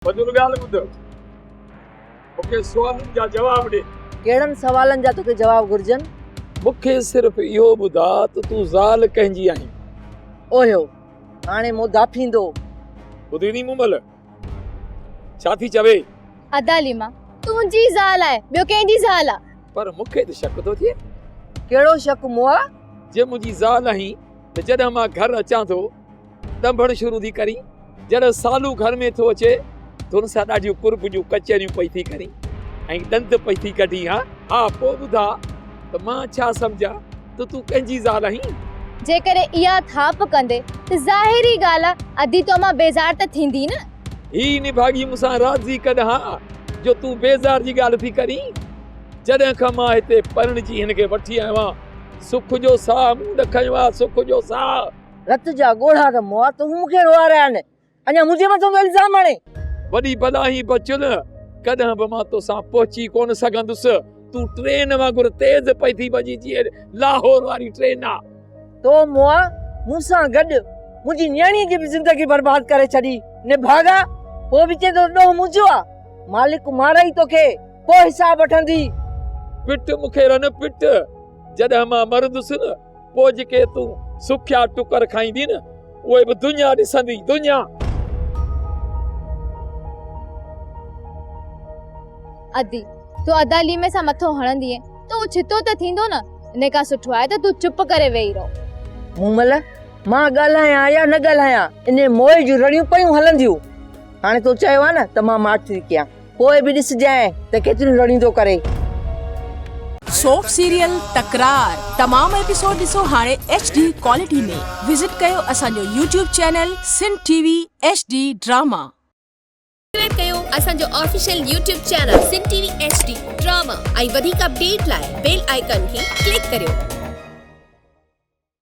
ٻڌل ڳالهه ٻڌ، مون کي سوالن جا جواب ڏي. ڪهڙن سوالن جا توکي جواب گهرجن؟ مون کي صرف اهو ٻڌاء ته تون زال ڪنهن جي آهين؟ اوهيو، هاڻي مون داڦيندو. ٻڌي ٿي مومل، ڇا ٿي چوي؟ ادا ليما، تنهنجي زال آهي، ٻيو ڪنهن جي زال آ؟ پر مون کي ته شڪ ٿو ٿئي. ڪهڙو شڪ مئا؟ جي منهنجي زال آهين ته جڏهن مان گهر اچان ٿو ڏنڀڻ شروع ٿي ڪرين، جڏهن سالو گهر ۾ ٿو اچي ته هن سان ڏاڍيون قرب جون ڪچهريون پئي ٿي ڪرين ۽ ڏند پئي ٿي ڪڍين. ها ها پوء ٻڌاء ته مان ڇا سمجهان ته تون ڪنهن جي زال آهين؟ جيڪڏهن اها ٿاپ ڪندي ته ظاهري ڳالهه آ ادي تو مان بيزار ته ٿيندي نه. هي نڀاڳي مون سان راضي ڪڏهن ها جو تون بيزار جي ڳالهه ٿي ڪرين؟ جڏهن کان مان هتي پرڻجي هن کي وٺي آيو آهيان سک جو ساهه مون نه کنيو آهي، سک جو ساهه. رت جا ڳوڙها ته مئا تون مون کي روئاريا آهن، اڃا منهنجي مٿان ٿو الزام هڻين. وڏي بلا هين بچل، ڪڏهن به مان توسان پهچي ڪونه سگهندس، تون ٽرين وانگر تيز پئي ٿي ڀڄين جيئن لاهور واري ٽرين آ. تو مئا مون سان گڏ منهنجي نياڻيء جي به زندگي برباد ڪري ڇڏي، نڀاڳا! پوء به چئين ٿو ته ڏوهه منهنجو آ، مالڪ مارئي توکي پوء حساب وٺندي. پٽ مون کي رن پٽ، جڏهن مان مرندس نه پوء جيڪي تون سکيا ٽڪر کائيندين نه، اهي به دنيا ڏسندي، دنيا. ادي، تون ادا ليمي سان مٿو هڻندينء ته اهو ڇتو ته ٿيندو نه، ان کان سٺو آهي ته تون چپ ڪري ويهي رهه. مومل، مان ڳالهايان يا نه ڳالهايان، انهيء موئي جون رڙيون پيون هلنديون. هاڻي تو چيو آهي نه ته مان ماٺ ٿي ڪيان. پوء به ڏسجانء ته ڪيتريون رڙيون ٿو ڪري. سوپ سيريل تڪرار تمام ايپيسوڊ ڏسو هاڻي ايڇ ڊي ڪوالٽي ۾ وزٽ ڪيو اسان جو YouTube channel Sindh T V H D drama. Subscribe ڪيو اسان جو official YouTube channel Sindh T V H D drama ۽ وڌيڪ اپڊيٽ لاء بيل آئيڪان کي ڪلڪ ڪريو.